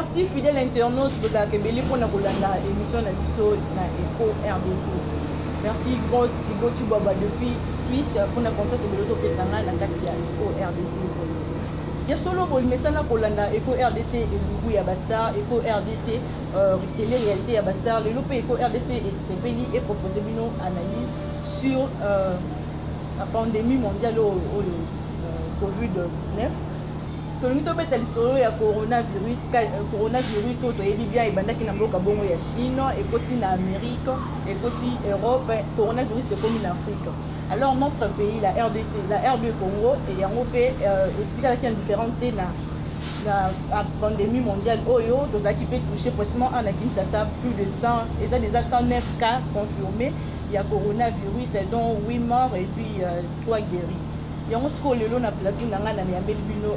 Merci fidèle internaute bozalaka ebele mpona kolanda émission na biso na Eco RDC. Merci grosse Tigo Tshibaba depuis Suisse mpona confiance ebele ozopesa ngai na kati ya Eco RDC. Ya solo bolimesana kolanda Eco RDC elubu ya bastar Eco RDC télé réalité ya bastar. Lelo mpe Eco RDC esepeli epropose bino analyse sur la pandémie mondiale oyo COVID-19. Tolingi tobeta lisolo ya coronavirus. Coronavirus oyo toyebi bien ebandaki na mboka bongo ya Chine, ekoti na Amérique, ekoti Europe, coronavirus ekomi na Afrique. Alors notre pays, la RDC, la RD Congo, yango mpe etikalaki indifférent te na pandémie mondiale oyo. Tozalaki mpe touché précisément na Kinshasa, plus de 100, eza déjà 109 cas confirmés ya coronavirus, dont 8 morts et puis 3 guéris. Yango sikoyo lelo na plateau na ngai nayambeli bino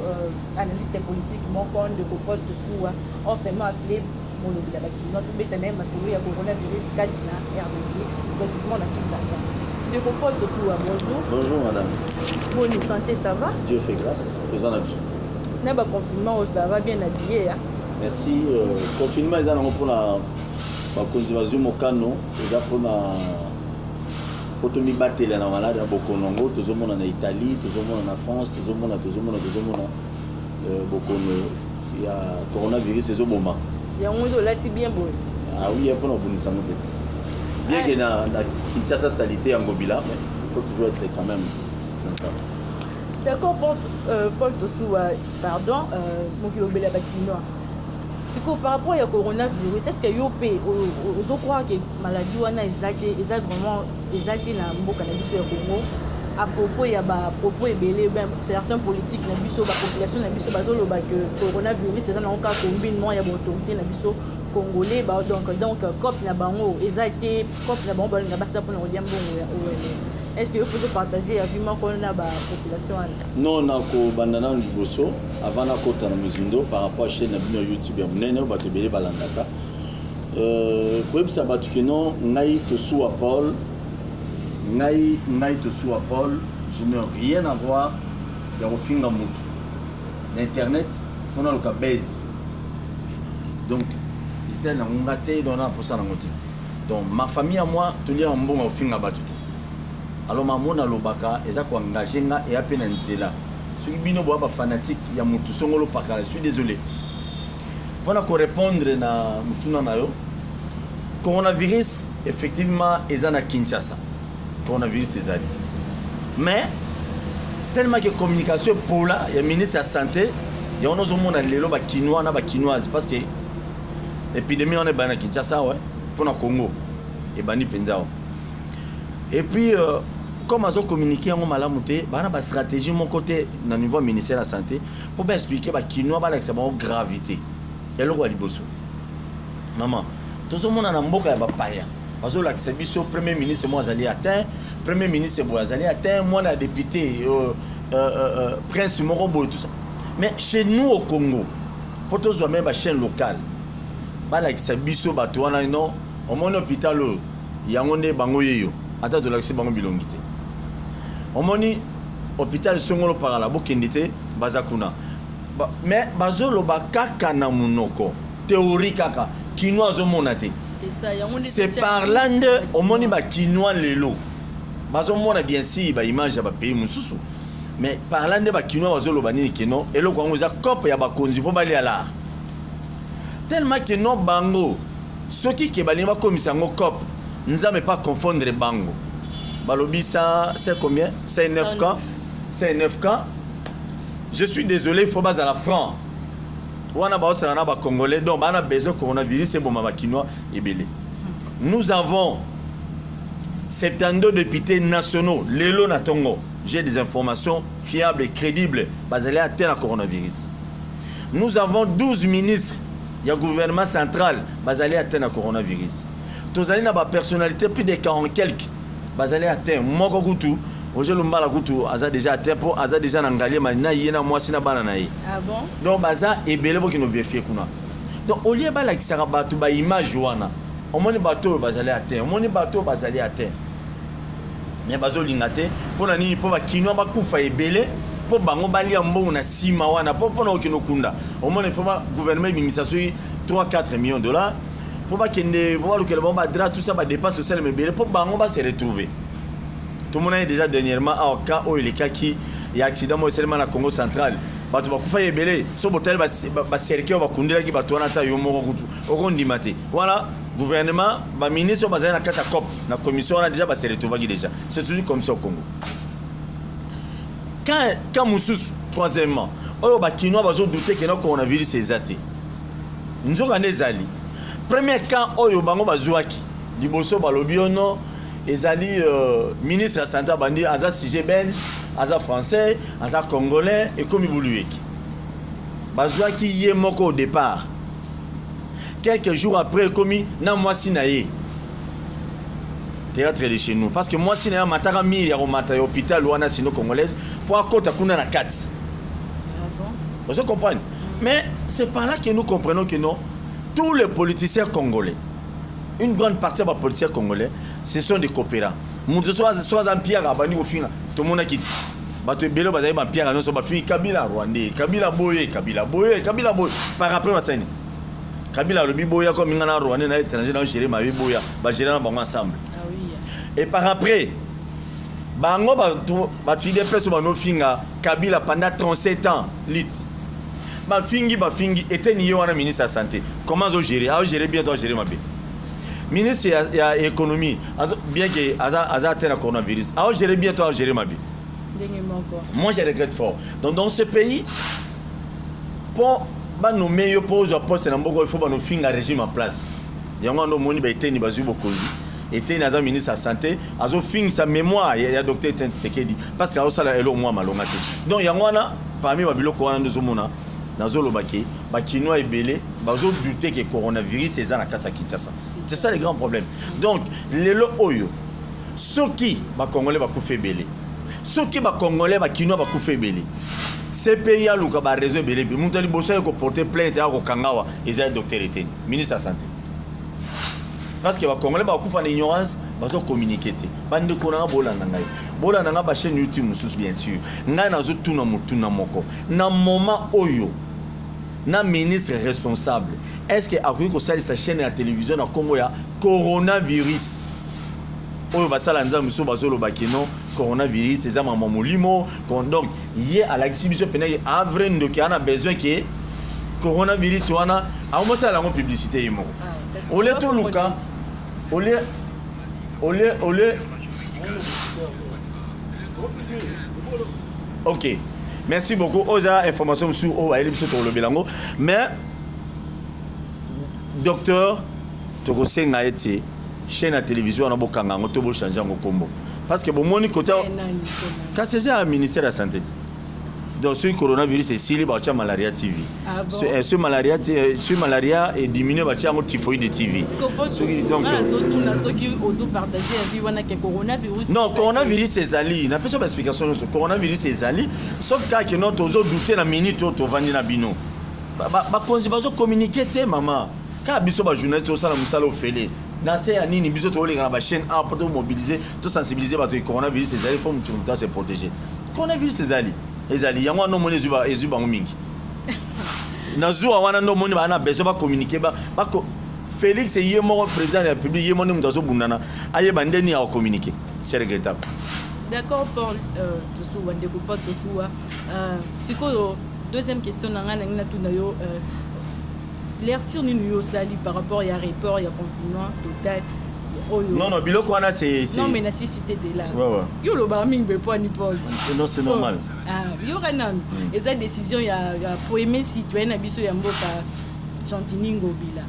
analyste politique moko, ndeko Paul Tosuwa, autrement appelé molobi na bakinois. Tobeta na ye masolo ya coronavirus kati na RDC, précisément na Kinshasa. Ndeko Paul Tosuwa, bonjour. Bonjour madame. Boni santé, ça va? Dieu fait grâce, toza na biso. Na baconfinement oyo, ça va, bien habillé ya? Merci. Confinement eza nango mpona bakonzi bazwi mokano, eza mpona po tomibatela na malade ya bokono yango. Tozomona na Italie, tozomona na France, tozomona tozomona tozomona bokono ya coronavirus ezoboma. Yango nde olati bien boye? Ah oui, mpona kobundisa yango pete bien que na Kinshasa salité ya Ngobila, mais il faut toujours être quand même présentable. D'accord, Paul Tosuwa, pardon, mokili obela bakinois. Sikoyo par rapport ya coronavirus, est ce que yo mpe ozocroire ke maladie wana eza te, eza vraiment eza te na mboka na biso ya Congo, à propos ya bapropos ebele, certains politiques na biso, bapopulation na biso bazoloba ke coronavirus eza nango kaka combinement ya baautorité na biso congolais ba, donc coop na bango eza te, coop na bango balinga basala mpona kolia mbongo ya OMS? Est ce que yo mpo ozopartage avis moko na bapopulation wana? Non, nakobanda nano liboso avant nakota na mozindo par rapport à chaîne na bino ya YouTube ya monene oyo bato ebele balandaka, koyebisa bato ke non, ngai Tosuwa Paul, ngai Tosuwa Paul, je n'ai rien à voir ya kofinga motu na internet mpona luka base. Donc etali nango nga te, donc na mposa nango te. Donc ma famille à moi, toliaka mbongo ya kofinga bato te. Alors mamo nalobaka eza koengage nga eya mpe na nzela. Soki bino boya bafanatique ya motu songolo pakala, je suis désolé. Mpona korépondre na motuna na yo, coronavirus effectivement eza na Kinshasa, coronavirus ezali, mais tellement que communication epola ya ministre ya santé, yango nozomona lelo bakinois na bakinoise, parce que épidémie wana ebandi na Kinshasa awa, mpona Congo ebandi mpenza awa. Et puis comme azocommunique yango malamu te, bana bastratégie moko te na niveau ya ministère ya santé mpo baexplike bakinois, balakisa bango gravité. Eloko ya liboso, mama, tozomona na mboka ya bapaya bazolakisa biso premier ministre mo azali atteint, premier ministre boye azali atteint, mwana ya député prince moko boye, tout ça. Mais chez nous au Congo, mpo tozwa même bachaîne locale balakisa biso bato wana, non, omoni hôpital oyo, yango nde bango yeyo, ata tolakisi bango bilongi te. Omoni hôpital songolo pakala, bokende te, baza kuna mais bazoloba kaka na monoko, théorie kaka, kinois azomona te. C'est par là nde omoni bakinois lelo bazomona bien sûr baimage ya bapays mosusu, mais par là nde bakinois bazoloba nini? Ke non, eloko yango eza coop ya bakonzi mpo balia lar, tellement ke non, bango soki ke balingi bakomisa yango coop, Nzambe pas confondre bango. Balobi ça c'est combien? C'est 9 cas, c'est 9 cas. Je suis désolé, il faut bazala franc wana baosala na bacongolais. Donc bana besoin coronavirus eboma bakinois ebele. Nous avons 72 députés nationaux lelo na tongo, j'ai des informations fiables et crédibles, bazali atteint na coronavirus. Nous avons 12 ministres ya gouvernement central bazali atteint na coronavirus. Tozali na bapersonnalité plus de 40 quelques bazali atteint. Moko kutu, Roger Lumbala kutu aza déjà atteint mpo aza déjà na Ngaliema na ye na mwasi na bana na ye. Ah bon? Donc baza ebele, bokende vérifier kuna. Donc au lieu balakisaka bato baimage wana, omoni bato oyo bazali atteint, omoni bato oyo bazali atteint, mais bazolinga te. Mpo na nini? Mpo bakinois bakufa ebele. Mpo bango balia mbongo na nsima wana, mpo mpona kokende okunda, omona, il faut ba gouvernement ebimisa soki 3 4 millions de dollars mpo bakende, mpo balukela bango badraps, tout ça, badépenses osalema ebele mpo bango base retrouver. Tomonaki déjà dernièrement awa cas oyo elekaki ya accident moko esalema na Congo Central, bato bakufa ebele. So botali bacercueil oyo bakundelaki bato wana, ata yo moko kutu okondima te. Wana gouvernement, baministre oyo bazali na kati ya cop na commission wana, déjà base retrouvaki déjà. C'est toujours comme ça au Congo. Quand mosusu, troisièmement, oyo bakinois bazodouter que non, coronavirus eza te, nzoka nde ezali. Premier cas oyo bango bazwaki liboso, balobi yo non, ezali ministre ya santé abandi, aza sujet belge, aza français, aza congolais, ekomi buluyeki. Bazwaki ye moko au départ, quelques jours après ekomi na mwasi na ye. Théâtre de chez nous, parce que mwasi na ye amataka mire ya komata ya hôpital wana sino congolaise mpo akota kuna na kati. Ah bon? Vous comprenez? Mais c'est par là que nous comprenons que non, tous les politiciens congolais, une grande partie des politiciens congolais, ce sont des coopérants. Moto so aza mpiaka, abandi kofinga. Tomonaki ti bato ebele bazali bampiaka nyonso, bafingi Kabila rwandais, Kabila boye, Kabila boye, Kabila boye. Par après basani Kabila alobi boya komi nga na rwandais na étranger na gérer mabe, boya bagérer na bango ensemble. Ah oui. Et par après bango bato UDPS oyo banofinga Kabila pendant 37 ans, lit bafingi, bafingi eteni ye wana ministre ya santé, comment azogérer? Azogérer bien to agérer mabe? Ministre ya économie, bien que aza te na coronavirus, azogérer bien to azogérer mabe? Ndenge moko. Moi, je regrette fort. Donc dans ce pays, mpo banommer yo, mpo ozwa poste na mboka, il faut banofinga régime en place. Yango wana omoni baeteni bazwi bokonzi. Eteni aza ministre ya santé, azofingisa mémoire ya docteur Etienne Tshisekedi parce que azosala eloko mwa malonga te. Donc yango wana, parmi babiloko wana nde ozomona nazoloba ke bakinois ebele bazodouter ke coronavirus eza na kati ya Kinshasa. C'est ça le grand problème. Donc lelo oyo, soki bacongolais bakufa ebele, soki bacongolais, bakinois bakufa ebele, CPI aluka baraison ebele ebele. Moto ya liboso aye koporter plainte ya kokanga awa eza ya docteur Eteni, ministre ya santé, parce que bacongolais bakufa na ignorance, bazocommuniquer te. Bandeko na nga, bolanda ngai, bolanda nga, bachaîne YouTube mosusu, bien sûr. Ngai nazotuna motuna moko: na moment oyo, na ministre responsable, est ce que akoki kosalisa chaîne ya télévision na nkombo ya coronavirus oyo basala nzambe mosusu bazoloba ke non, coronavirus eza makambo molimo? Donc ye alakisi biso mpena ye a vrai ndoki, ana besoin ke coronavirus wana akomosala yango publicité ye moko. Ole toluka ole. Ok, merci beaucoup. Oyo eza information mosusu oyo bayeli biso, tokolobela yango. Mais docteur, tokosenga ete chaîne ya télévision wana bokanga yango to bochanger yango nkombo, parce que bomoni kota kasi eza ya ministère ya santé te. Donc soki coronavirus esili, batia malaria TV. Ah bon? Soki malaria, soki malaria ediminue, batia yango typhoïde TV. Soki donc azotuna soki ozopartager avis wana ke coronavirus. Non, coronavirus ezali, napesi baexplication nyonso. Coronavirus ezali, sauf kaka ke non, tozodouter na minute oyo tovandi na bino. Bakonzi bazocommuniquer te, mama. Kaka biso bajournaliste tosala mosala ofele na se ya nini. Biso tooleka na bachaîne a mpo tomobiliser, tosensibiliser bato ke coronavirus ezali, faut motu motu ase protéger. Coronavirus ezali, ezali. Yango wana omoni ezwi bango mingi na zuwa wana nde omoni baa na besoin bacommuniquer. Félix ye moko, président de la République, ye moko nde moto azobundana ayeba nde nini akocommuniquer. C'est regrettable. D'accord, Paul Tosuwa, ndeko Paul Tosuwa. Sikoyo deuxième question na ngai, nangi natuna yo lecture nini yo osali par rapport ya report ya confinement total oyo? Non, biloko wana c'est Non, mais nasisi te, ezela. Ouais. Yo olobaka mingi boye po ani, Paul? Non, c'est normal. Ah, yoka nanu. Eza décision ya premier citoyen na biso ya mboka, Gentini Ngobila.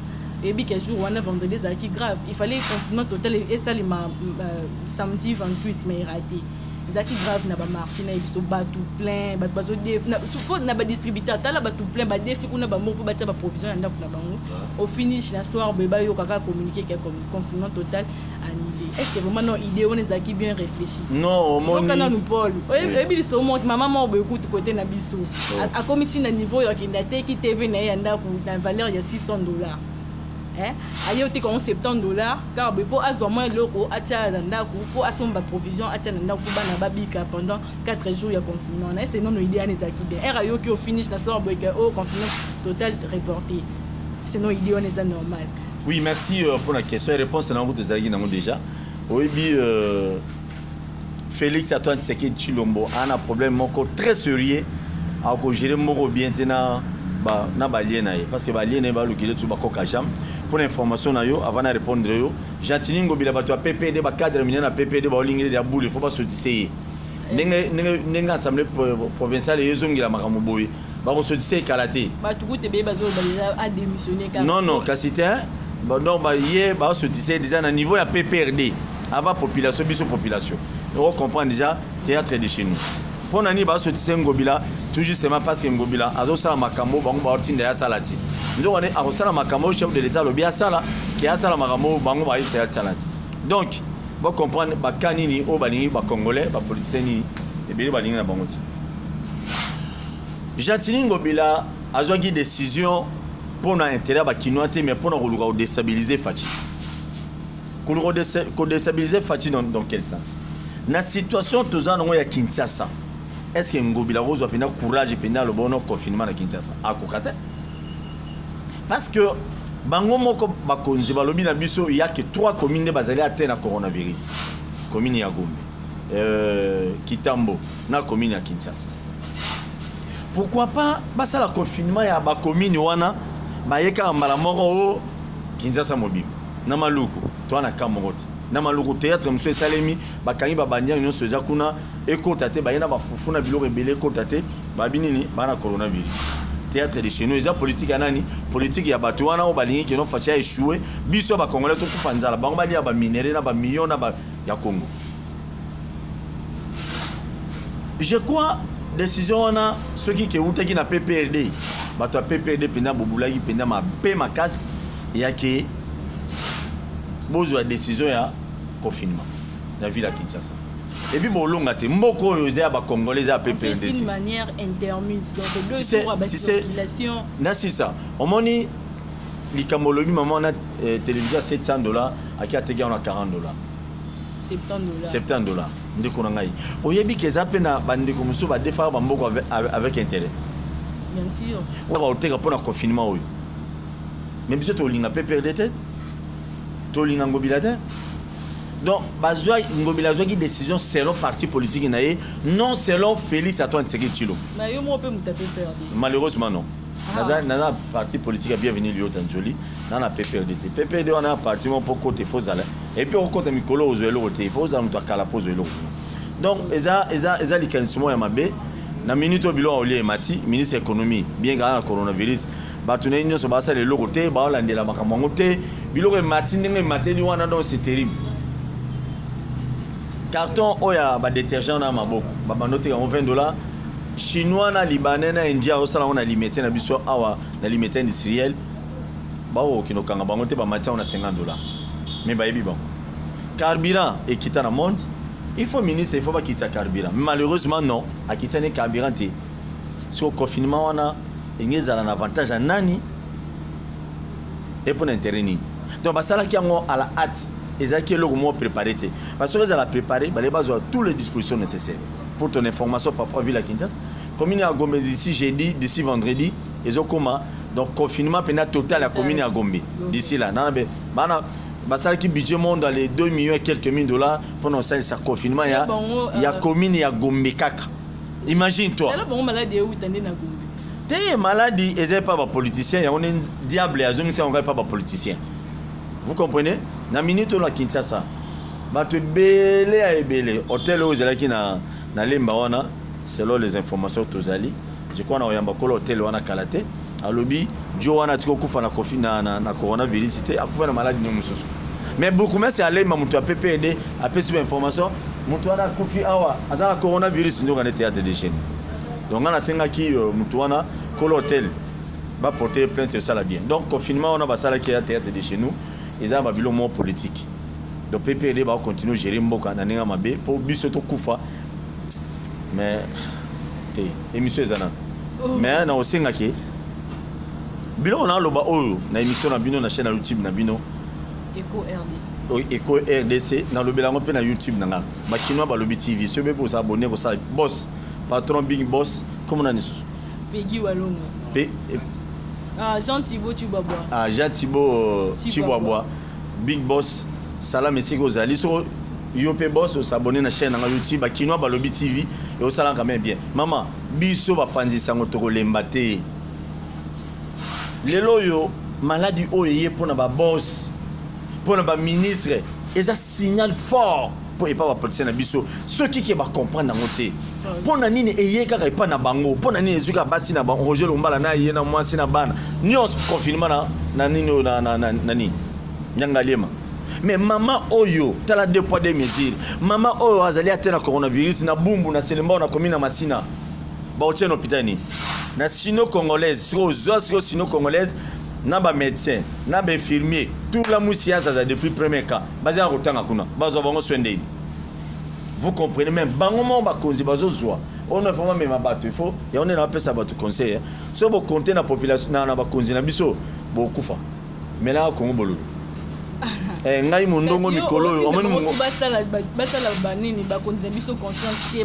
Eyebi ke jour wana vendredi ezalaki grave, il fallait confinement total esalema samedi 28, mais raté. Ezalaki grave na bamarché na ye biso, bato plein, bato bazode na badistributeur, tala bato plein, badefi kuna bamoko mpo batia baprovision na ndako na bango. Au finish, na soir boye, bayoka kaka communiqué ke confinement total annulé. Est ce que vraiment non, idée wana ezalaki bien réfléchi? Non, omoni. Yoka nanu, Paul. Oyebi liso mo mama moko boye kutu kote na biso, akomi ntina niveau oyo akende ateki TV na ye ya ndako na valeur ya 600 dollars. Eh, aye oteka yango 70 dollars kaka boye mpo azwa mwa eloko atia na ndako, mpo asomba provision atia na ndako mpo bana babika pendant 4 jours ya confinement na ese. Nono idée wana ezalaki bien? Ere ayoki o finish na sort boye ke o confinement total reporté, sinon idée wana eza normal? Oui, merci pour la question et réponse. Nango tozalaki nango déjà. Oyebi, Félix Antoine Tshisekedi Tshilombo ana problème moko très sérieux, akogérer moko bien te na baalliés na ye, parce que baalliés na ye balukile tu bakoka jam. Pour information na yo, avant na répondre yo, Gentiny Ngobila, bato ya PPD, bacadre minene na PPD, baolingeli ya bule, faut basotise ye. Ndenge assemblée provinciale ezongela makambo boye, bakosotise ekala te. Bato kutu ebeye bazoloba déjà adémissionné kaka. Non, kasi te. Donc ye baosotise déjà na niveau ya PPRD avant population. Biso population ocomprendre déjà théâtre de chez nous. Mpo na nini baosotise Ngobila? Tout justement parce que Ngobila azosala makambo bango baotinda ye asala te. Nzoko nde akosala makambo oyo chef de l'État alobi asala, ke asala makambo oyo bango bayebisa ye asala te. Donc bocomprendre baka nini oyo balingi bacongolais, bapoliticien nini ebele balingi na bango te. Gentiny Ngobila azwaki décision mpo na intérêt ya bakinois te, mais mpo na koluka kodéstabiliser Fatshi. Koluka kodéstabiliser Fatshi dans quel sens? Na situation toza nango ya Kinshasa, est ce que Ngobila kozwa mpenza courage mpenza aloba ono confinement na Kinshasa? Akoka te, parce que bango moko bakonzi balobi na biso ya ke trois commune nde bazali ate na coronavirus: commune ya Gombe, Kitambo na commune ya Kinshasa. Pourquoi pas basala confinement ya bacommune wana, baye kaka mbala moko o Kinshasa mobimba? Na Maluku toa na ka moko te. Na Maluku, théâtre mosusu esalemi, bakangi babandiango nyonso eza kuna, ekota te. Baye na bafufu na biloko ebele, ekota te. Babi nini? Baa na coronavirus. Théâtre de chez nous eza politique ya nani? Politique ya bato wana oyo balingi keno Fatshi aéchoué, biso bacongolais tokufa nzala, bango balia baminerais na bamillion na ya Congo. Je crois décision wana, soki keutaki na PPRD, bato ya PPRD mpenza bobulaki mpenza mabe makasi yake bozwa décision ya confinement na ville ya Kinshasa. Et puis bolonga te. Mboka oyo eza ya bacongolais, eza ya PPRD. Te, manière intermittent, donc 2 jours ya circulation. Nasisa omoni likambo olobi, mama wana, télévision ya 700 $, aki ateki yango na 40 $. 70 $. 70 $. Ndeko na ngai, oyebi ke eza mpe na bandeko mosusu badefaka bamboka avec intérêt. Bien sûr. Oyo oteka mpo na confinement oyo. Mais biso tolinga PPRD te, tolinga Ngobila te. Donc bazwa, Ngobila azwaki décision selon parti politique na ye, non selon Félix Antoine Tshisekedi Tshilombo. Na yo moko mpe moto ya PPRD? Malheureusement non. Naza naza parti politique ya Bienvenu Liota Njoli na PPRD te. PPRD wana parti moko mpo kota ifo ozala, et puis okota mikolo ozwa eloko te, ifo ozala moto akala mpo ozwa eloko. Donc eza likanisi moko ya mabe. Na minute oyo biloko olia emati. Ministre économie, bien kaka na coronavirus, bato na ye nyonso basala eloko te, baolandela makambo yango te. Biloko emati ndenge emateli wana, donc c'est terrible. Carton oyo ya badétergent na maboko, babando oteka yango 20 $. Chinois na Libanais na India osala yango na Limete na biso awa, na Limete industriel, bakokokende okanga bango te. Bamati yango na 50 $, mais bayebi bango. Carburant ekita na monde, il faut ministre, il faut bakitisa carburant. Mais malheureusement non, akitisa ne carburant te. Siko confinement wana enge ezala na avantage ya nani e mpo na intérêt nini? Donc basalaki yango à la hâte, ezalaki eloko moko préparé te, parce que ezala préparé, bale bazwa toutes les dispositions nécessaires. Pour ton information, papa, ville ya Kinshasa, commune ya Gombe, d'ici jeudi, d'ici vendredi ezokoma donc confinement mpenza total ya commune ya Gombe. D'ici là nana be bana basalaki budget monde les 2 millions et quelques mille dollars mpona kosalisa confinement ya commune ya Gombe kaka. Imagine toi. Bango maladi euta nde na Gombe. Te, maladi eza epa bapoliticien. Yango nde diable azongisi yango epa bapoliticien, vous comprenez? Na minute oyo na Kinshasa, bato ebele ya ebele, hotel oyo ezalaki na Lemba wana, selon les informations tozali, je crois na oyamba kolo hotel wana kala te, alobi jo wana atiki okufa na, kofi, na coronavirus te, akufa na maladi nini mosusu. Mais bourgmestre alemba, moto ya PPRD, apesi bainformation, moto wana akufi awa aza na coronavirus. Nzoka nde théâtre de chaîne. Donc nga nasengaki moto wana kolo hotel baporte plainte, esala bien. Donc confinement wana basalaki ya théâtre de chez nous, eza babilo moko politique. Donc PPRD bakocontinue gérer mboka na ndenge ya mabe mpo biso tokufa. Mais te, émission eza nano. Mais na osengaki Biloko naloba oyo na émission na bino, na chaîne ya YouTube na bino. Eco RDC. Eco RDC, nalobela yango mpe na YouTube na nga, Bakinois Balobi TV. Soki mpe bosabonner, kosala boss patron, big boss, komona lisusu. Peggy Walongo. Pe, ah, Jean Thibaut Chibabwa. Ah, Jean Thibaut Chibwabwa, big boss, salam esika ozali. Soko yo mpe boss osabonner na chaîne nanga YouTube, Bakinois Balobi TV, eosala quand même bien. Mama, biso bapanzi sango tokolemba te. Lelo oyo maladi oyo eye mpona baboss, mpona baministre, eza signal fort mpo epa bapoliticien na biso. Soki ke bacomprendre yango te, mpo na nini eye kaka epa na bango? Mpo na nini ezwi kaka basi na bango? Roger Lombala na ye na mwasi na bana nyonso, confinement na nini oyo na nini Nyangaliema. Mais mama oyo, tala deux poids deux mesures. Mama oyo azali ate na coronavirus na Bumbu, na Selembao, na komi na Masina, baotie na hôpital nini? Na sino congolaise. Sikoyo ozwa sikoyo sino congolaise na bamédecin na bainfirmier, tout la musi azaza depuis premier cas, baza ya kotanga kuna, bazwa bango soin ndeni? Vous comprenez? Même bango moko bakonzi bazozwa oyo na vraiment mema bato. Il faut yango nde napesa bato conseil. Soki bokonte na population na bakonzi na biso, bokufa. Maintenant Kongo bololo, ngai mondongo mikolo oyo omoni basala banini, bakonzi na biso confiance te.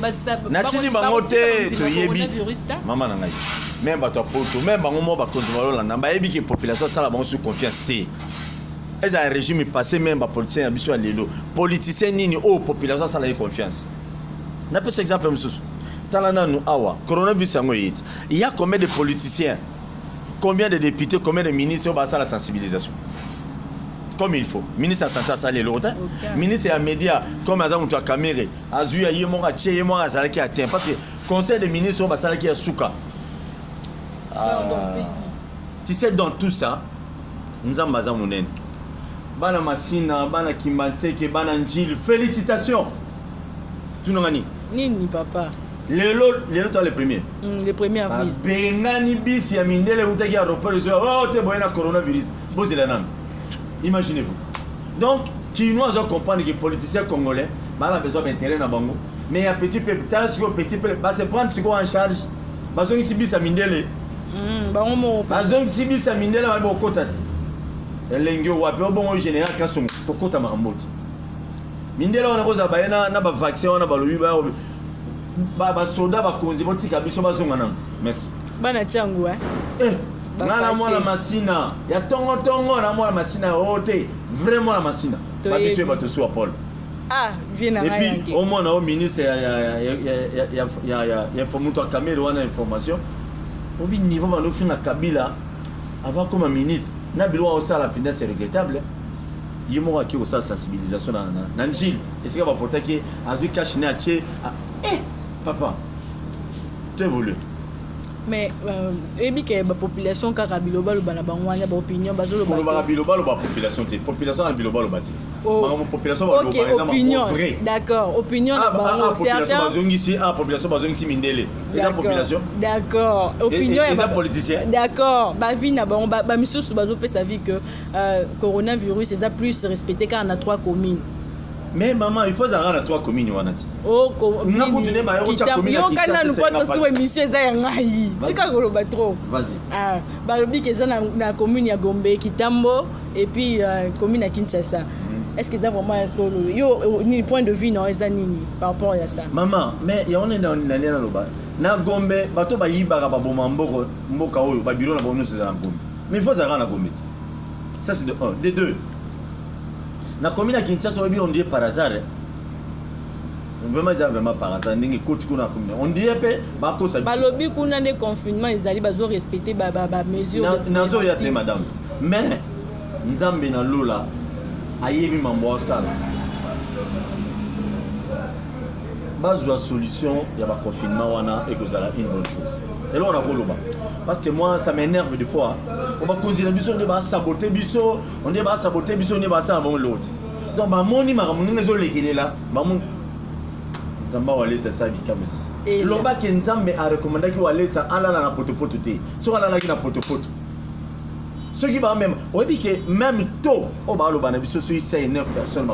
Natindi bango te. Toyebi, mama na ngai, même bato ya poto, même bango moko bakonzi balolanda, bayebi ke population asala bango sur confiance te. Ezala régime passé, même bapoliticien ya biso ya lelo, politicien nini oyo population asala ye confiance? Napesa exemple mosusu. Tala nanu awa, coronavirus yango eye te. Il y a combien de politiciens, combien de députés, combien de ministres oyo basala sensibilisation comme il faut? Ministre ya santé asali eloko te. Ministre ya média, comme aza moto ya Kamerhe, azwi ya ye moko, atie ye moko, azalaki atteint, parce que conseil de ministre oyo basalaki ya suka. Tu sais, dans tout ça, Nzambe aza monene. Bana Masina, bana Kimbanseke, bana Njili, félicitations. Tunanga nini? Nini, papa? Lelo, lelo to le premier. Le premier avril. Babengani bisi ya mindele eutaki aéroport, ezo oh te boye na coronavirus, bozela nanu. Imaginez-vous donc, Kinois aza comprendre que politicien congolais bana besoin baintérêt na bango, mais ya petit peuple. Tala sikoyo, petit peuple base prendre sikoyo en charge. Bazongisi bisi ya mindele. Bango moko. Bazongisi bisi ya mindele, babi okota ti elengi oyo wapi? Obongo général Kasongo, tokota makambo ti mindele wana kozala baye na bavaccin wana. Balobi basoda, bakonzi botika biso bazonga nano. Merci. Bana Tiango, eh? Eh, nga na mwana Masina ya tongotongo, na mwana Masina oyo te, vrai mwana Masina, babiso ye bato suwa Paul. Ah, vie na. Et puis omona o ministre ya moto ya Kamerhe wana, information obi niveau bando ofinga Kabila avant koma ministre na biloko osala mpenza, c'est regrettable. Ye moko aki kosala sensibilisation na Njili, esika bavotaki, azwi cash ne atie. Eh, papa, to évolue. Mais oyebi ke bapopulation kaka bilobaloba na bango wana, baopinion. Bazolobaka bilobaloba, population te, population na bilobaloba te. Makambo population. Ok, opinion, d'accord, opinion na bango. Certains bazongisi, ah, population bazongisi mindele, eza population. D'accord, opinion. Eza politicien. D'accord, bavi na bango, bamisusu bazopesa vi que coronavirus eza plus respecté kaka na trois communes. Mais maman, il faut ezalaka na trois communes wana ti. Yoka nanu, po tosi émission eza ya ngai, tika koloba trop. Balobi ke eza na commune ya Gombe, Kitambo et puis commune ya Kinshasa. Est ce que eza vraiment ya solo? Yo nini, point de vue na eza nini par rapport ya ça? Mama, mais yango nde nani naloba, na Gombe bato bayibaka, baboma mboka oyo, babiro na bango nyonso eza na Gombe. Mais il faut ezalaka na Gombe te. Ça, c'est de un. De deux, na commune ya Kinshasa, oyebi, on dirait par hasard, vraiment, eza vraiment par hasard ndenge ekoti kuna na commune, on dirait mpe bakosa. Balobi kuna nde confinement ezali, bazorespecte bamesure. Nazoya te, madame, mais Nzambe na lola ayebi mambo asala. Bazwa solution ya baconfinement wana, ekozala une bonne chose. Eloko nakoloba, parce que moi, ça m'énerve des fois, bakonzi na biso nde basabote biso, nde basabote biso, nde basala bango eloko te. Donc bamoni makambo ndenge ezolekelela, bamoni Nzambe Walesa asala bikamwisi. Lobaki Nzambe arekomandaki Walesa alala na potopoto te. Soki alalaki na potopoto, soki bamema, oyebi ke même to oyo baloba na biso, soki 5 9 personnes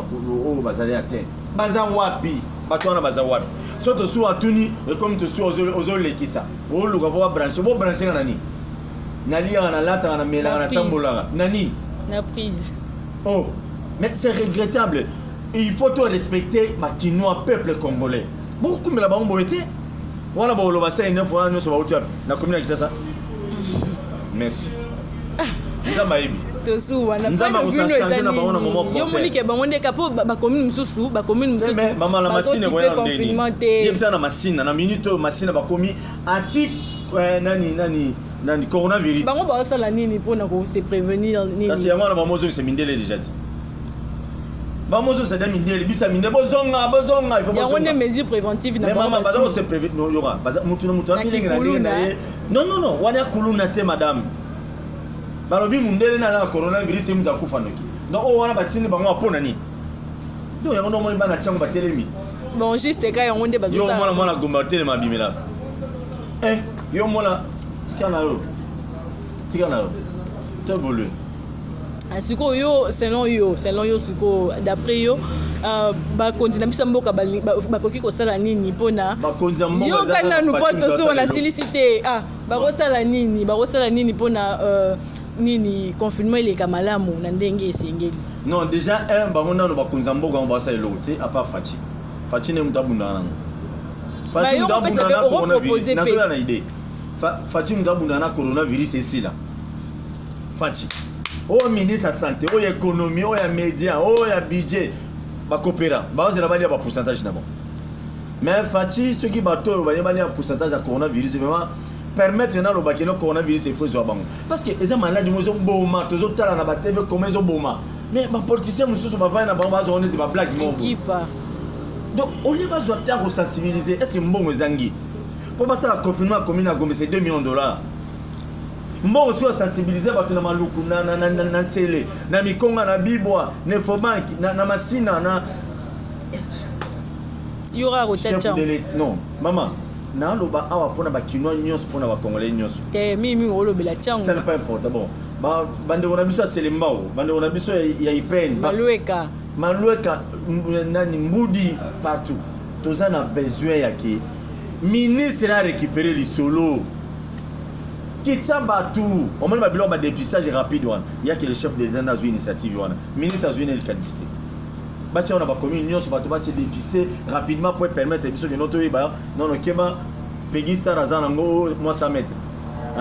oyo bazali ya te, baza wapi? Bato wana baza wapi? So tosuwa atuni, ekomi tosuwa, ozolekisa, oluka mpo babranche, bobranche nga na nini? Naliaka, nalataka, namelaka, natambolaka na nini? Na prise. Oh, mais c'est regrettable. Il faut to respecter bakinois, peuple congolais. Bokumbela bango boye te. Wana boloba sa ine wana nyonso bauti wapi? Na commune ya Kinshasa. Merci, Nzambe ayebi. Tosuwa na bino eza nini? Yo monike bango ndeka mpo bacommune mosusu, bacommune mosusu. Mama, na Masina koya confinement te. Yebisa na Masina, na minute oyo Masina bakomi anti nani nani nani, coronavirus. Bango bazosala nini mpona kose prévenir nini? Kasi yango wana bamozongisa mindele déjà te. Bamozongisa de mindele, bisa mindele bozonga, bozonga. Yango nde mesure préventive na bango. Baza kose prévenir. Yoka, mutu na mutu ndenge na ndenge na ye. Non, non, non, wana kuluna te, madame. Balobi mundele na aza na coronavirus, ye mutu akufa noki. Donc oyo wana batindi bango apona nini? Donc yango ndomoni bana tiango batelemi. Bon, juste ka yango nde. Yo mwana, mwana Gomba otelema, abimela. Eh, yo mona, tika na yo, tika na yo, to évolue. Sikoyo yo, selon yo sikoyo, d'après yo, bakonzi na biso ya mboka bakoki kosala nini mpona Bakonzi ya mboka? Yoka nanu, mpo tosuwa nasilisi te. Ah, bakosala nini? Bakosala nini mpona nini, confinement eleka malamu na ndenge esengeli? Non, déjà un, bango nano bakonzi ya mboka yango basala eloko te, à part Fatshi. Fatshi nde moto abundaka nango. Fatshi moto abundaka na coronavirus. Nazoya na idée. Fatshi moto abundaka na coronavirus esila. Fatshi oyo ministre ya santé, oyo économie, oyo ya média, oyo ya budget, bakopera bazela balia bapourcentage na bango. Mais Fatshi, soki bato oyo balie balia pourcentage ya coronavirus, vraiment permettre nalobaki no coronavirus efo ezwa bango, parce que eza maladi mo ezoboma. Tozotala na baTV koma ezoboma, mais bapoliticien mosusu bavandi na bango, bazwa neti bablague moko. Donc au lieu bazwa te kosensibiliser, est ce que mbongo ezangi mpo basala confinement ya commune ya Gombe? C'est 2 millions de dollars. Mbongo soki basensibiliser bato na Maluku, na Nsele, na Mikonga, na Bibwa, na Efobank, na Masina, na Yora. Chef de l'État. Non, mama, naloba awa mpona bakinois nyonso, mpona bacongolais nyonso. Te, mingi olobela ntango. Ça n'est pas important. Bon, bandeko na biso ya Selembao, bandeko na biso ya Ipene, Malueka. Malueka, nani, Mbudi, partout, toza na besoin ya ke ministre a récupéré lisolo kitsa bato. Omoni babiloko badépistage rapide wana, yaki le chef de l'État nde azwi initiative wana, ministre azwi na likanisi te. Batia wana bacommune nyonso, bato base dépister rapidement po permettre biso keno toyeba nono keba Pegi Star aza nango mwa 100 mètre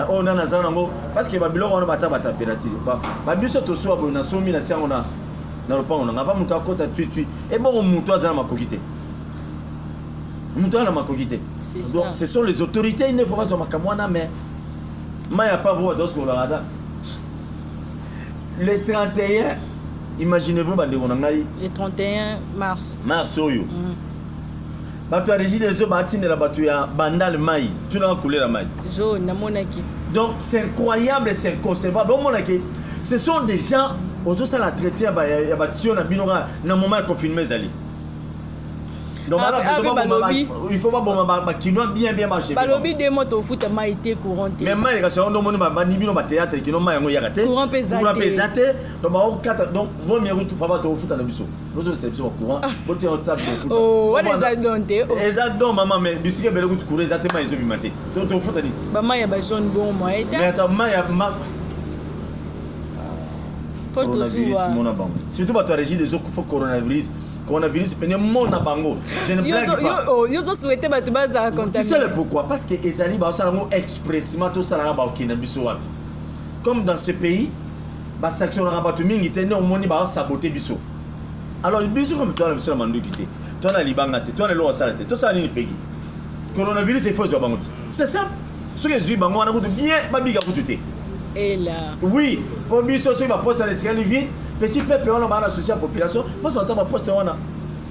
oyo nani aza nango, parce que babiloko wana bata batempérature babiso tosuwa boye. Nasomi, natia yango na lopango nanga ava moto akɔta tuitui. Ebongo moto aza na makoki te, moto aza na makoki te. Donc ce sont les autorités nde faut bazwa makambo wana. Mais mai ya pavo, bato basokolaka ata le 31. Imaginez-vous, bandeko na ngai. Le 31 mars. Mars oyo, bato ya Régie des eaux batindela bato ya Bandal mai. Tunaka couleur ya mai. Jaune, namonaki. Donc c'est incroyable, c'est inconcevable. Omonaki, ce sont des gens ozosala entretien ya batio na bino kaka na moment ya confinement ezali. Donc il faut baboma bakinois bien bien marché. Balobi 2 mois tofuta mai te, courant te. Mais mai kasi yango ndomoni bani bino bathéâtre kino mai yango eyaka te. Courant mpe eza. Courant mpe eza te. Donc baokata. Donc vaut mieux kutu papa tofuta na biso, bozongisa biso bacourant, botia stable, tofuta. Wana eza don te. Eza don, mama. Mais bisika ebele kutu courant eza te, mai ezobima te. Tofuta nini? Bamai ya bajaune, bon moyen te. Mais ata mai ya Po tozuwa. Mona bango, surtout bato ya Régie des eaux, faut coronavirus pene mona bango. Je ne blague pas. Yo ozosouhaite bato bazala. Tu sais le pourquoi? Parce que ezali bazosala yango expressement. Tosalaka, bakokende biso wapi? Comme dans ce pays basanctionnaka bato mingi te, nde omoni basabote biso. Alors biso comme towana biso na manduki te, towana libanga te, towana eloko asala te, tosala nini? Peki coronavirus efo ezwa bango te. C'est simple, soki ezwi bango wana kutu bien, babika kutu te. Ela. Oui, po biso soki baposte wana etikali vide, petit peuple wana baa na souci ya population, mposa ata baposte wana.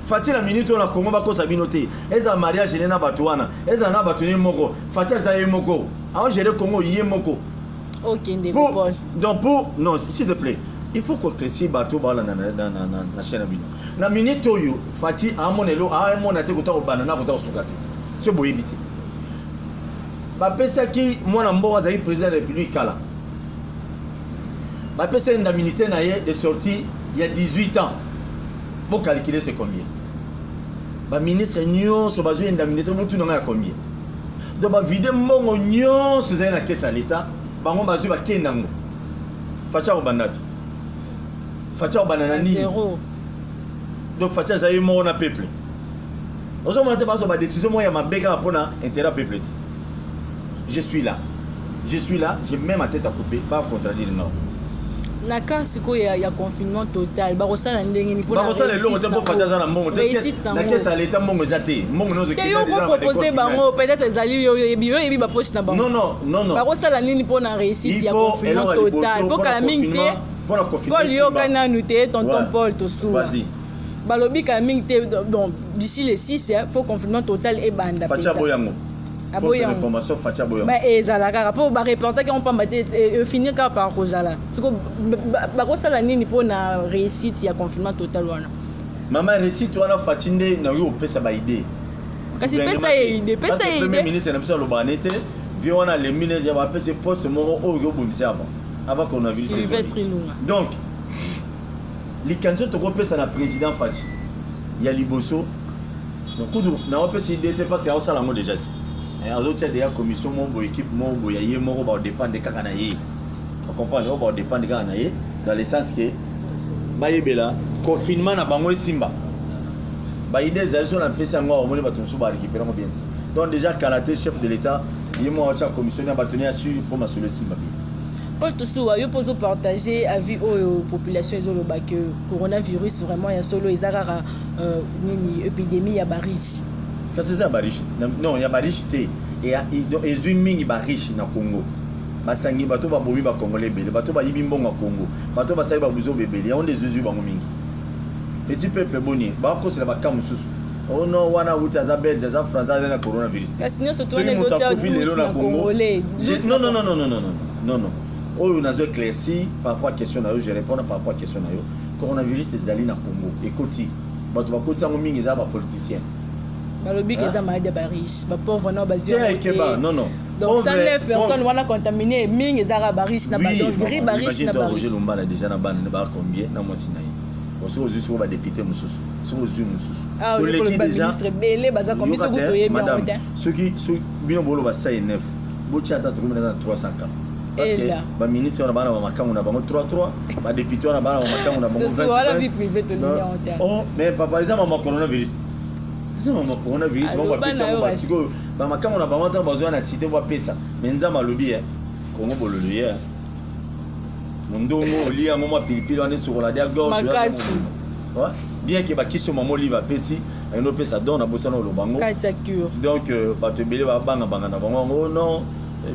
Fatshi na minute oyo na Congo, bakosa bino te. Ezala mariage ne na bato wana, ezala na bato ne moko, Fatshi aza ye moko, aogere Congo ye moko. Okende. Paul. Donc pour, non, s'il te plaît, il faut koéclaircir bato balanda na chaîne na bino. Na minute oyo, Fatshi amona elo amona te, kota kobanda na kota kosuka te. So boyebi te, bapesaki mwana mboka azali président de la République kala, bapesa indemnité na ye de sortie ya 18 ans. Bocalcule, c'est combien? Baministre nyonso bazwi indemnité, botuna ngai ya combien? Donc bavide mbongo nyonso ezali na caisse ya l'État. Bango bazwi bakende yango. Fatshi akobanda te. Fatshi akobanda na nini? Donc Fatshi aza ye moko na peuple. Ozomona te bazwa badécision moko ya mabe kaka mpona intérêt ya peuple te. Je suis là. Je suis là, j'ai même ma tête à couper, pas contredire non. Na cas sikoyo ya confinement total, bakosala ndenge nini? Bakosala eloko te mpo Fatshi aza na mbongo te. Na caisse ya leta mbongo eza te. Mbongo nyonso te. Yo kopropose bango, peut-être ezali yo oyebi, yo oyebi bapoche na bango. Non, non, non, non. Bakosala nini mpo na réussite ya confinement total? Mpo kala mingi te, Paul, yoka nanu te, tonton Paul Tosuwa, balobi kala mingi te, bon, d'ici le 6 faut confinement total ebanda. Fatshi aboyango. Information, Fatshi aboyango. Mais ezala kaka mpo bareportaki yango pamba te, efinir kaka par kozala. Siko bakosala nini mpo na réussite ya confinement total wana? Mama, réussite wana, Fatshi nde nayoki kopesa baidée. Kasi pesa ye idée, pesa ye idée. Premier ministre na biso alobaka ne te vie wana alembi ne, bapesa poste moko oyo okobomisa avant coronavirus. Sylvestre Ilunga. Donc likanisi oyo tokopesa na président Fatshi ya liboso kutu, naopesa idée te parce que aosala yango déjà ti azotia deya commission moko boye, équipe moko boye ya ye moko, baodépendre kaka na ye. Ocomprendre? Oyo baodépendre kaka na ye dans le sens ke bayebela confinement na bango esimba. Baidée ezali so napesi yango, omoni bato mosusu barécupérer yango bien te. Donc déjà kala te, chef de l'État ye moko atia commission ya bato ne asui mpo masolo esimba bien. Paul Tosuwa, yo mpo ozopartage avis oyo population ezoloba ke coronavirus vraiment ya solo eza kaka nini, épidémie ya bariche. Kasi eza ya bariche? Non, ya bariche te. Ezwi mingi bariche na Congo, basangi bato babomi bacongolais ebele, bato bayibi mbongo ya Congo, bato basali babuzoba ebele, yango nde ezwizwi bango mingi. Petit peuple boni bakosela baka mosusu? Oh non, wana wuti aza Belge, aza Français, aza na coronavirus. Kasi nyonso to wana ezotia doute na Congolais. Non, non, non, non, non, non, non, non. Oyo nazo éclairci par rapport à question na yo, je réponds par rapport à question na yo. Coronavirus ezali na Congo, ekoti bato bakoti yango mingi eza bapoliticien. Balobi ke eza maladi ya bariche, bapauvre na bazwi. Ekeba, non, non. Donc 109 personnes wana contaminé, mingi ezaka bariche na badongri, bariche na bariche. Lumbala déjà na bana ba combien na mwasi na ye? Soki ozwi sikoyo badéputé mosusu, soki ozwi mosusu. Toleki déjà ebele baza kombi, soki toyebi yango te. Soki bino boloba 109, botia ata tokomi na 300 cas, parce que baministre wana bana bamakango na bango 3 3, badéputé wana bana bamakango na bango. Oh, mais papa, eza mama coronavirus, eza mama coronavirus. Bango bapesa yango bato sikoyo bamakango na bango, ntango bazwa na cité bapesa. Mais Nzambe alobi ye Kongo bololo ye mondongo olia yango mwa pilipili wana esokola dia gorge. Makasi. Bien ke bakisi mama Olive apesi, ayino opesa don na bosana oloba yango. Kati ya cure. Donc bato ebele babangabanga na bango yango. Non,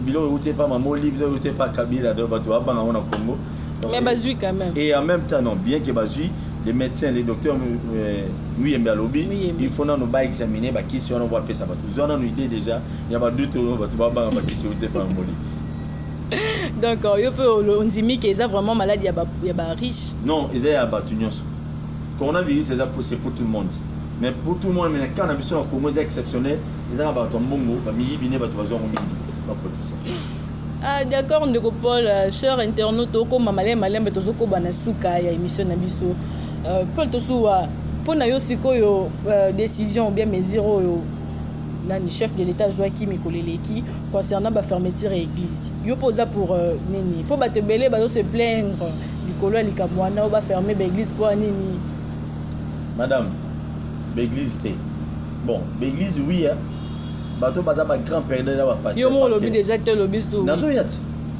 biloko euti epa mama Olive, biloko euti epa Kabila, donc bato babanga yango na Congo. Mais bazwi quand même. Et en même temps, non, bien que bazwi, les médecins, les docteurs Muyembe alobi il faut nano baexaminer bakisi wana bapesa bato. Zwa nano idée déjà ya badoute oyo bato babanga bakisi euti epa mama Olive. Donc yo mpe ondimi ke eza vraiment maladi ya bariche? Non, eza ya bato nyonso. Coronavirus eza, c'est pour tout le monde, mais pour tout le monde, mais na cas na biso na Congo eza exceptionnel, eza na bato ya mbongo, bamiyibi ne bato bazwa yango mingi, bapoliticien. Ah, d'accord, ndeko Paul. Cher internaute, okoma malembe malembe, tozokoba na suka ya émission na biso. Paul Tosuwa, mpo na yo sikoyo, décision ou bien mesure oyo nani chef de l'État azwaki mikolo eleki concernant bafermeture ya église, yo mpo oza pour nini? Mpo bato ebele bazo se plaindre likolo ya likambo wana oyo baferme baéglise, mpo ya nini? Madame, baéglise te. Bon, baéglise oui, hein. Bato baza bagrand perdant eza bapasteur. Yo moko olobi déjà te, olobi so. Nazoya ti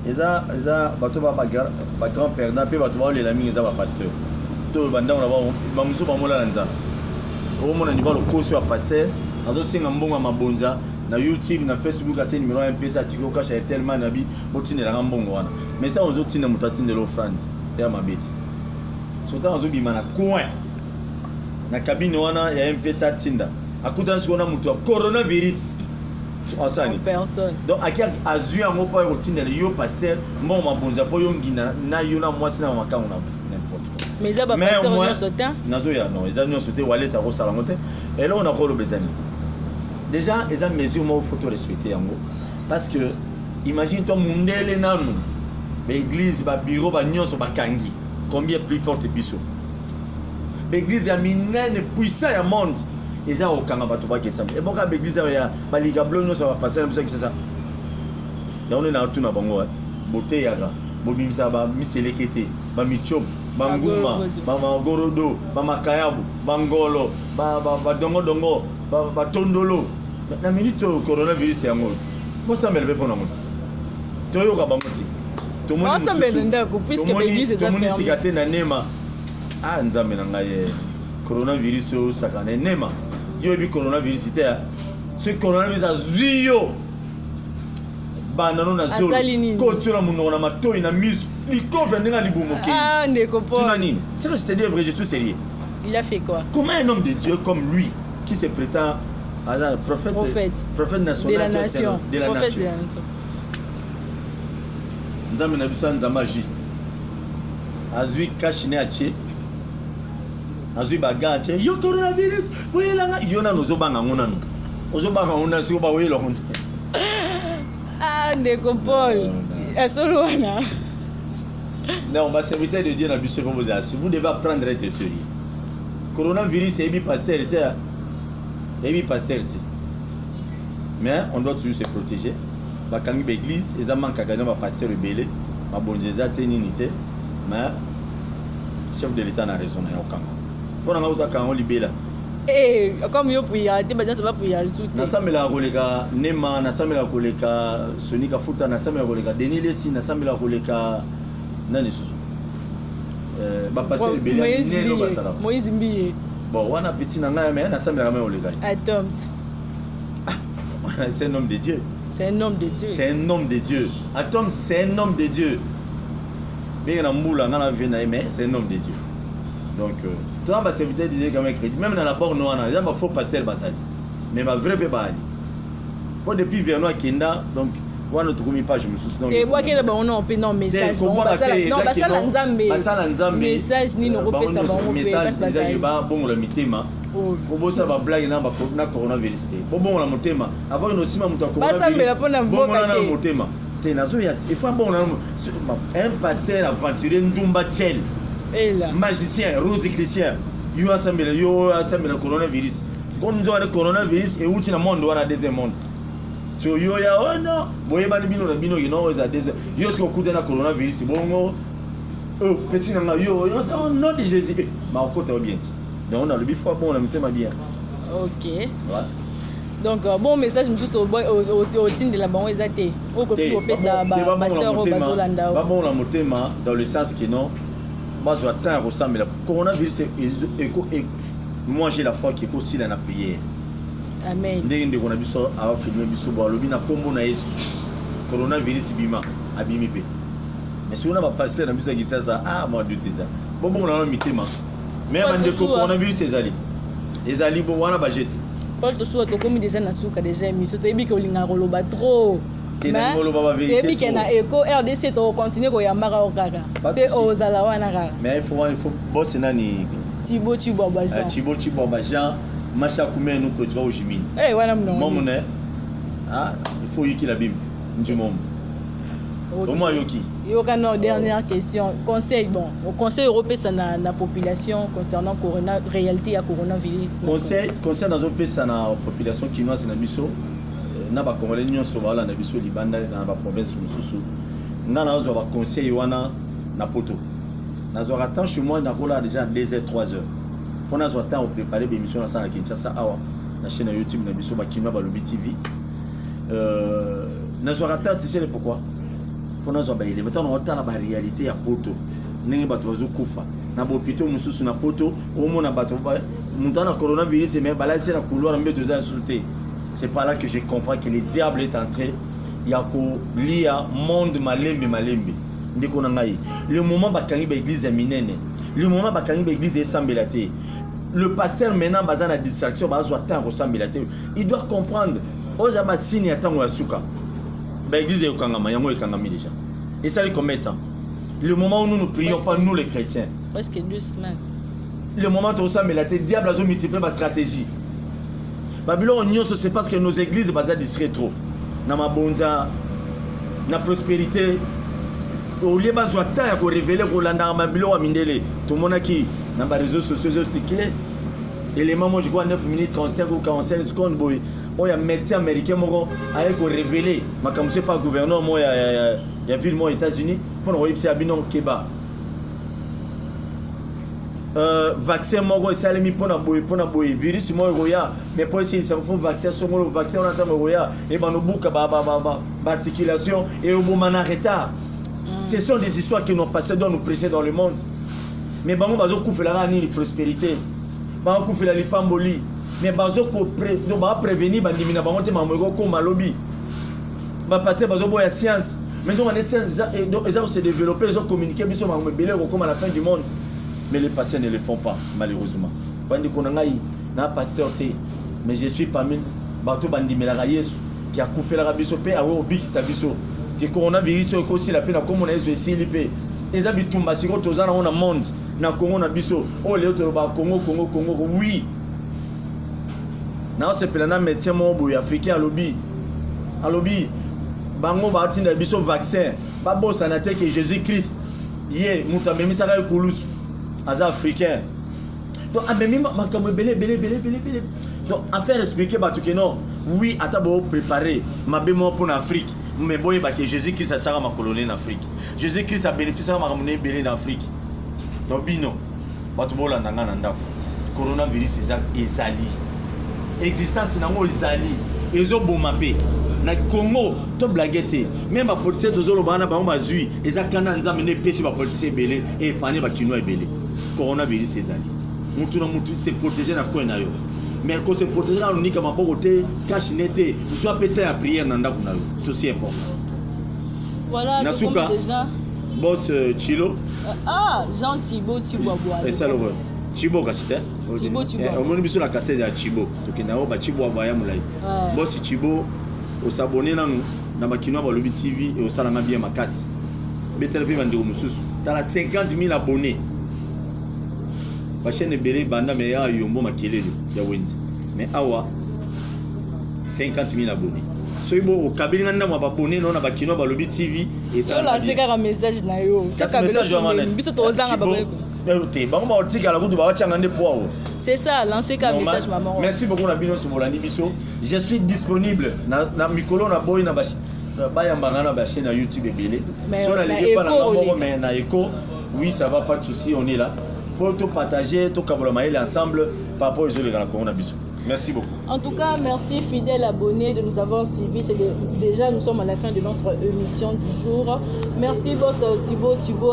eza bato ba bagrand perdant mpe bato baolela mingi eza bapasteur. To bandako na bango, bamosusu bamolala nzala. Okomona niveau lokoso ya pasteur, azosenga mbongo ya mabonza na YouTube, na Facebook, atie numéro ya M-Pesa, atiki okasha Airtel Money, abi botindelanga mbongo wana. Mais ntango ozotinda moto atindela offrande ya mabe te, so ntango azobima na coin na cabine wana ya M-Pesa, atinda, akutana sikoyo na moto ya coronavirus, asani? Personne. Donc aki azwi yango mpo ya kotindela yo pasteur mbongo mabonza mpo yo ngina na yo na mwasi na makango na n'importe quoi. Mais eza bapasteur nyonso te. Nazoya, non, eza nyonso te. Walesa akosala yango te. Eloko nakoloba eza nini? Déjà eza mesure moko faut torespecte yango, parce que imagine toi, mundele nanu baéglise, babureau, banyonso bakangi, combien plus forte biso? Baéglise ya minene puissant ya monde eza kokanga bato bakesama, eboka baéglise ya baligablo nyonso ya bapasteur na biso ya Kisasa. Yango nde natuna bango. Boteyaka, bobimisaka bamiseleke te, bamichope, banguma, bamagorodo, bamakayabu, bangolo, badongodongo, batondolo. Na minute oyo coronavirus yango bosambela mpe mpona moto toyoka bango te. Tomoni sika te na nema. Ah, Nzambe na ngai, eh, coronavirus oyo osakana nema. Yo oyebi coronavirus te. Soki coronavirus azwi yo, banda no na zolo, kotiola monoko, na matoi, na miso, likofe ndenge libumu. Ah, ndeko Paul. Tuna nini? C'est que je te dis vrai, je suis sérieux. Il a fait quoi? Comment un homme de Dieu comme lui qui se prétend prophète, prophète, prophète national de la nation, de la prophète nation, de la nation. Nzambe na biso, Nzambe juste, azwi cache-nez, atie, azwi baga, atie. Yo coronavirus boyelanga yo nano, ozobanga yango nano, ozobanga yango nano, siko baoyela yango. Ah, ndeko Paul, asolo wana. Non, baserviteur de Dieu na biso, faut bozala, vous devez apprendre à être sérieux. Coronavirus eyebi pasteur te, eyebi pasteur te, mais on doit toujours se protéger. Bakangi baéglise, eza mankaka na bapasteur ebele, mabonzi eza te, nini te, mais chef de l'État na raison na ye okanga. Mpo na ngai, otaka yango libela. Eh, comme yo priya te, bato nyonso bapriya lisusu te. Nasambelaka koleka Nema, nasambelaka koleka Soni Kafuta, nasambelaka koleka Denis Lesi, nasambelaka koleka nani lisusu, bapasteur ebele neno basalaka. Moïse Mbiye. Bon, wana petit na ngai, mais nasambelaka mai koleka. Atoms. C'est un homme de Dieu. C'est un homme de Dieu. C'est un homme de Dieu. Atom, c'est un homme de Dieu. Ndenge na mbula nga na vie na ye, mais c'est un homme de Dieu. Donc toza baserviteur de Dieu quand même crédit, même na la borne wana eza bafaux pasteur bazali, mais bavrai mpe baali po depuis Verno akenda. Donc wana tokomi page mosusu. Donc ebwakela bango no mpe non message, bango basala Nzambe. Basala Nzambe. Message nini okopesa bango mpe? Message ezaki babongola mitema, kobosa bablague na coronavirus te. Bobongola motema avant nosima moto. Basambela mpona mboka te. Motema te, nazoya te. Il faut abongola. Un pasteur aventurier, ndumba, chel, magicien, rosicrucien, yo asambela, yo asambela coronavirus. Konzo wana coronavirus euti na monde wana, deuxième monde. So yo ya wana boyebani bino na bino, kino oyo eza deuxième. Yo soki okuta na coronavirus bongo, oh, petit na nga, yo yo, au nom de Jésus, eh, makokota yo bien ti. Donc nalobi faut abongola mitema bien. Ok. Ouais. Donc bon, message mosusu otindela bango eza te, okoki kopesa bapasteur oyo bazolanda? Babongola motema dans le sens que non, bazwa temps ya kosambela. Coronavirus eko, moi j'ai la foi ke ekosila na prière. Amen. Ndenge ndeko na biso afilme biso bo alobi na nkombo na Yesu, coronavirus bima, abimi mpe. Mais soki na bapasteur na biso ya Kisasa, ah, mwa doute eza. Bobongola nano mitema. Mais bandeko, coronavirus ezali, ezali bo wana bajete. Paul Tosuwa, tokomi déjà na suka déjà émission. Toyebi ke olingaka koloba trop. Toyebi ke na Eco RDC tokocontinue koyambaka yo kaka mpe ozala wana kaka. Mais il faut boss nani? Tibo Chibwaba Jean. Tibo Chibwaba Jean masha kumenu kotoka ojimini. Eh, wana mnongo. Momune, ah, il faut yikila bimbi njumomo au moins yoki. Yoka no, dernière question, conseil, bon, conseil okopesa na population concernant corona, réalité ya coronavirus? Conseil nazopesa na population kinoise na biso, na bacongolais nyonso baolanda biso libanda na baprovince mosusu, nga nazwa baconseil wana na poto. Nazwaka temps chez moi, nakolala déjà 2 heures, 3 heures, mpo nazwa temps kopréparer bémission nasala na Kinshasa awa na chaîne ya YouTube na biso, Bakinois Balobi TV. Nazwaka temps, tu sais le pourquoi? Mpo nazwa baelema ntango naotala baréalité ya poto, ndenge bato bazokufa na bahôpitaux mosusu na poto. Omona bato, moto ana coronavirus, mais balalisi na couloir, mbeto eza lisusu te. C'est par là que je comprends que le diable est en train ya kolia monde malembe malembe. Ndeko na ngai, le moment bakangi baéglise ya minene, le moment bakangi baéglise esambela te, le pasteur maintenant baza na distraction, bazwa temps ya kosambela te. Il doit comprendre oyo eza basigne ya ntango ya suka. Baéglise ekokangama, yango ekangami déjà. Esali combien de temps? Le moment où nous ne prions pas, nous les chrétiens, Presque 2 semaines. Le moment tosambela te, diable azomultiplie bastratégie, babiloko nyonso. C'est parce que nos églises baza distrait trop na mabonza, na prospérité, au lieu bazwa temps ya korévéler, kolandaka mabiloko ya mindele. Tomonaki na baréseaux sociaux ezocircule élément mo, je crois 9 minutes 35 ou 45 secondes boye, oyo ya médecin américain moko aye korévéler makambo so epa gouverneur moko ya Ya ville moko États-Unis mpona koyebisa ya bino keba. Vaccin moko esalemi mpona boye, mpona boye, virus moko ekoya, mais mpo esilisa, faut vaccin songolo. Vaccin wana, ntango ekoya, ebanda obuka baarticulation, eoboma na retard. Ce sont des histoires que nos pasteurs doivent nous prêcher dans le monde, mais bango bazokufelaka nini? Prospérité, bakokufela lipamboli, mais bazoprévenir bandimi na bango te. Makambo ekokóma lobi, bapasteur bazoboya science, mais donc ane science eza kose développer, ezocommuniquer biso makambo ebele ekokóma la fin du monde, mais les pasteurs ne le font pas, malheureusement. Bandeko na ngai, na pasteur te, mais je suis parmi bato bandimelaka Yesu ki akufelaka biso mpe awe obikisa biso, ke coronavirus oyo ekosila mpe na nkombo na Yesu. Esili mpe eza bitumba sikoyo toza nango na monde, na Congo na biso oyo lelo tolobaka Congo, Congo, Congo. Oui, naosepela na médecin moko boye africain, alobi bango batinda biso vaccin, babosana te ke Jésus Christ ye moto amemisaka ekulusu aza africain. Donc amemi makambo ebele ebele ebele ebele ebele. Donc affaire expliquer bato ke non, oui, ata bopréparé mabe moko mpo na Afrique, mais boyeba ke Jésus Christ atiaka makolo ne na Afrique, Jésus Christ abénéficiaka makambo na ebele na Afrique. Donc bino bato bolanda nga na ndako, coronavirus eza, ezali, existence nango ezali, ezoboma mpe na Congo. Toblague te, même bapoliticien tozoloba wana, bango bazwi, eza kanda Nzambe nde epesi bapoliticien ebele, epane bakinois ebele. Coronavirus ezali, mutu na mutu se protéger na coin na yo, mais kose protéger na lonika maboko te, cache-nez te, zwa mpe temps ya prière na ndako na yo, ceci important. Voilà. Na suka, déjà boss Chilo. Ah, Jean Thibaut Tibwabwa. Esaloko Chibo kasi te. Thibaut Tibwabwa. Omoni biso na kasete ya Chibo, tokende yango bachibwabwa ya molai. Boss Chibo, osabone nanu na Bakinois Balobi TV, eosalanga bien makasi. Betela mpe bandeko mosusu. Tala, 50 000 abonnés, bachaîne ebele ebanda, mais ya yombo makelele ya wenze, mais awa 50 000 abonnés. Soki bo okabeli nga ndambo ya baabonnés no na Bakinois Balobi TV. Olance kaka message na yo. Kasi message wana biso tozanga. Te, bango baotikala kutu baotianga nde poa o. C'est ça, lancer kaka message, maman. Merci beaucoup na bino nyonso bolandi biso. Je suis disponible na mikolo na boyi na bayambanga na bachaîne ya YouTube ebele. So naleki pa na nga moko, mais na Eco, oui, ça va, pas de souci, on est là pour to partager, tokabola mayele ensemble par rapport ezoleka na Kongo na biso. Merci beaucoup. En tout cas, merci fidèles abonnés de nous avoir suivis. C'est déjà, nous sommes à la fin de notre émission du jour. Merci boss Thibaut, Thibaut,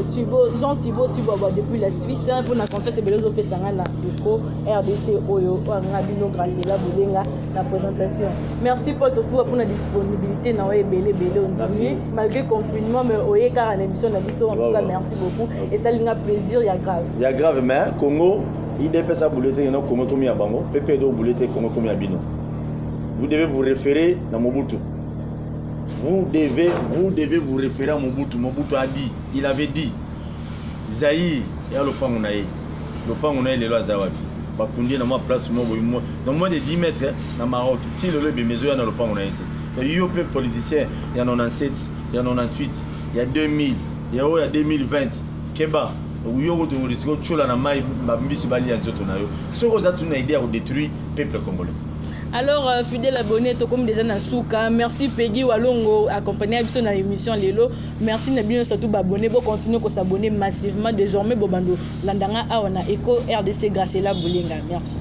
Thibaut, Jean Thibaut Thibaut depuis la Suisse pour la confesse Belozo Pesanga na Eco RDC oyo Ngabino Graciela Boulenga la présentation. Merci pour tout pour la disponibilité na ebele ebele ondimi malgré confinement, mais oye car en émission na biso. En tout cas, merci beaucoup et ça lui a plaisir, il y a grave. Il y a grave, mais Congo UDPS abule te, no Congo komi ya bango, PPRD obule te, Congo komi ya bino. Vous devez vous référer na Mobutu. Vous devez vous référer à Mobutu. Mobutu a dit, il avait dit, Zaïre ya lopango na ye, lopango na ye lelo aza wapi? Bakundi ye na mwa place moko boye, dans moins de 10 mètres na Maroc. Ti lelo ebembe ezoya na lopango na ye te. Yo mpe politicien ya 97, ya 98, ya 2000, ya oyo ya 2020, keba yo kotorisike otiola na mai, bambisi balia nzoto na yo soki oza tuna idée ya kodétruire peuple congolais. Alors, fidèle abonné, tokomi déjà na suka. Merci Peggy Walongo, accompagné biso na émission lelo. Merci na bino surtout baabonné, bo continuer ko s'abonner massivement désormais. Bobando landanga awa na Eco RDC, Graciela Bolenga. Merci.